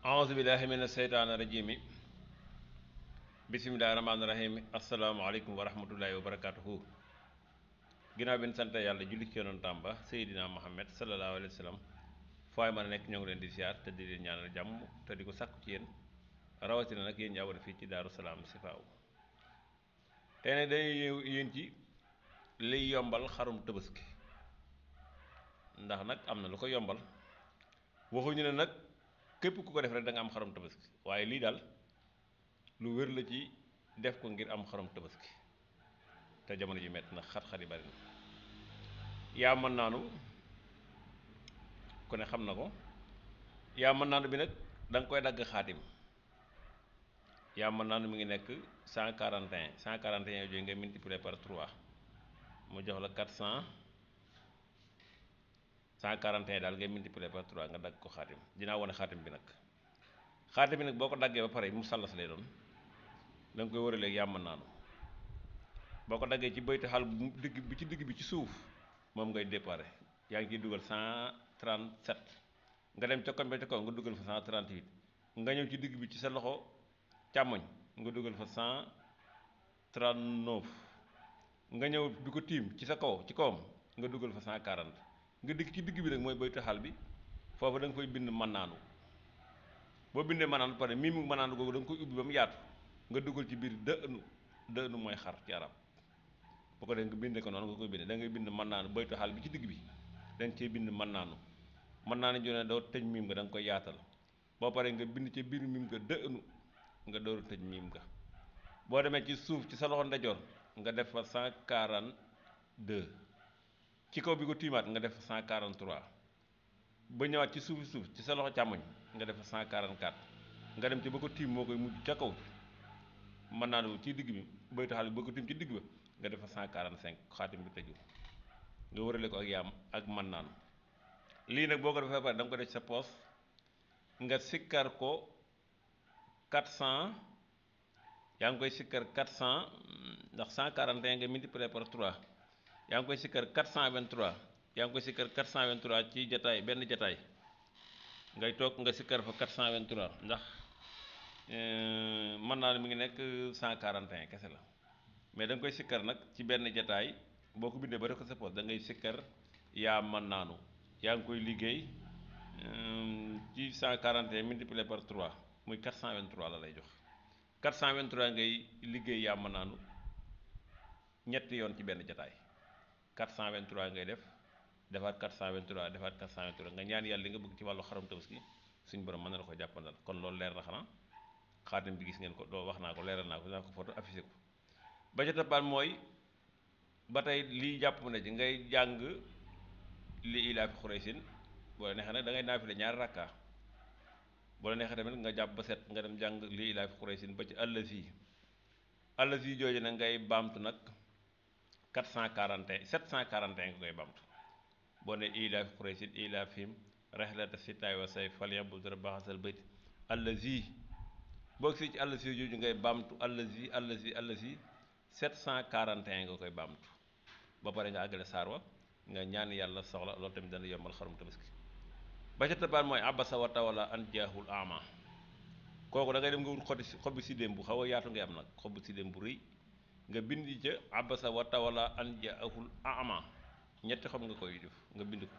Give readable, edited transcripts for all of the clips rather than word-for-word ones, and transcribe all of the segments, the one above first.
أعوذ بالله من الشيطان الرجيم بسم الله الرحمن الرحيم السلام عليكم ورحمة الله وبركاته ginnaaw bi ñu sant yàlla julli ci yonentam ba Seydina Muhammad sallallahu alayhi wa sallam fooy mën a nekk ñoo ngi leen di siyaar te di leen ñaanal jàmm te di ko sàkku ci yéen rawatina nag yéen ñi abonné fii ci Daaru Salaam Sifaaw tey nag dañuy yéen ci liy yombal xarum Tabaski ndax nag am na lu ko yombal waxuñu ne nag képp ku ko def rek da nga am xarum Tabaski waaye lii daal lu wér la ci def ko ngir am xarum Tabaski te jamono ji metti na xat-xat yi bari na yaa mën naanu ku ne xam na ko yaa mën naanu bi nag da nga koy dagg xaatim yaa mën naanu mi ngi nekk 141 141 yooyu ngay multiplier par 3 mu jox la 400 141 daal ngay multiplier par 3 nga dagg ko xaatim dinaa wane xaatim bi nag xaatim bi nag boo ko daggee ba pare mu sallas lay doon da nga koy wëraleeg yaa mën naanu boo ko daggee ci baytu xal bu digg bi ci digg bi ci suuf moom ngay déparé yaa ngi ciy dugal 137 nga dem ca kon ba ca kaw nga dugal fa 138 nga ñëw ci digg bi ci sa loxo càmmoñ nga dugal fa 139 nga ñëw bi ko tiim ci sa kaw ci kawam nga dugal fa 140 nga digg ci digg bi nag mooy baytu xal bi foofu da nga koy bind mën naanu boo bindee mën naanu pare mii mu mën naanu googu da nga koy ubbi ba mu yaatu nga dugal ci biir dënu mooy xar ci arab bu ko def nga bindee ko noonu nga koy bindee da ngay bind mën naanu baytu xaal bi ci digg bi da nga cee bind mën naanu jone doo tëj miim nga da nga koy yaatal boo paree nga bind ci biir miim nga dënu nga dooru tëj miim nga boo demee ci suuf ci sa loxo ndajoor nga def fa 142 ci kaw bi ko tiimaat nga def fa 143 ba ñëwaat ci suuf ci sa loxo càmmoñ nga def fa 144 nga dem ci ba ko tiim moo koy mujj ca kaw mën naa ne ci digg bi baytu xaal bi ba ko tiim ci digg ba nga def fa 145 xaatim bi tëju nga wërale ko ak yaam ak mën naan lii nag boo ko defee pare da nga ko def sa poos nga sikkar ko 400 yaa ngi koy sikkar 400 ndax 141 nga multiplier par 3 yaa ngi koy sikkar 423 yaa ngi koy sikkar 423 ci jataay benn jataay ngay toog nga sikkar fa 423 ndax mën naa ne mi ngi nekk 141 kese la mais da nga koy sikkar nag ci benn jataay boo ko bindee ba def ko sa poos da ngay sikkar yaa mën naanu yaa ngi koy liggéey ci 141 multiplié par 3 muy 423 la lay jox 423 ngay liggéey yaa mën naanu ñetti yoon ci benn jataay 423 ngay defaat 423 defaat 423 nga ñaan yàlla li nga bëgg ci wàllu xaram Tabaski suñ borom mën na la ko jàppandal kon loolu leer na xanaa xaatim bi gis ngeen ko doo wax naa ko leeral naa ko dinaa ko photo affiché ko ba ca toppaat mooy ba tey lii jàpp na ci ngay jàng li ilaafi Xuraysin boo la neexee nag da ngay naafile ñaari rakka boo la neexee tamit nga jàpp ba set nga dem jàng li ilaafi Xuraysin ba ci allazi jooju nag ngay baamtu nag 441 741 nga koy baamtu boo ne ilaafi Xuraysin ilaafihim rihlata shitaa'i wa sayf falyabudu rabba haazal bayt allazi boo gisee ci allazi jooju ngay baamtu allazi 741 nga koy baamtu ba pare nga àggale saar wa nga ñaan yàlla soxla loolu tamit dana yombal xarum Tabaski ba ca tabaat mooy abasa wa tawalla an jaahul ama kooku da ngay dem nga wut xobi sidéem bu xaw a yaatu ngay am nag xobu sidéem bu rëy nga bind ca abasa wa tawalla an jaahul ama ñetti xob nga koy def nga bind ko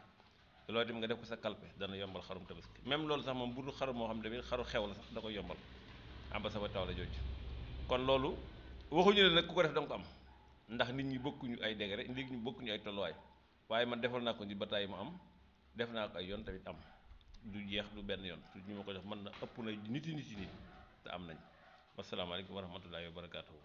loolu tamit nga def ko sa kalpe dana yombal xarum Tabaski même loolu sax moom bu dul xaru moo xam ne tamit xaru xew la sax da koy yombal abasa wa tawalla jooju kon loolu waxuñu ne nag ku ko def da nga ko am ndax nit ñi bokkuñu ay degré nit ñi bokkuñu ay tolluwaay waaye man defal naa ko ni ba tàyyi mu am def naa ko ay yoon tamit am du jeex du benn yoon ñu ma ko def mën na ëpp na nit yi te am nañ wasalaamaaleykum wa rahmatullahi wa barakaatuhu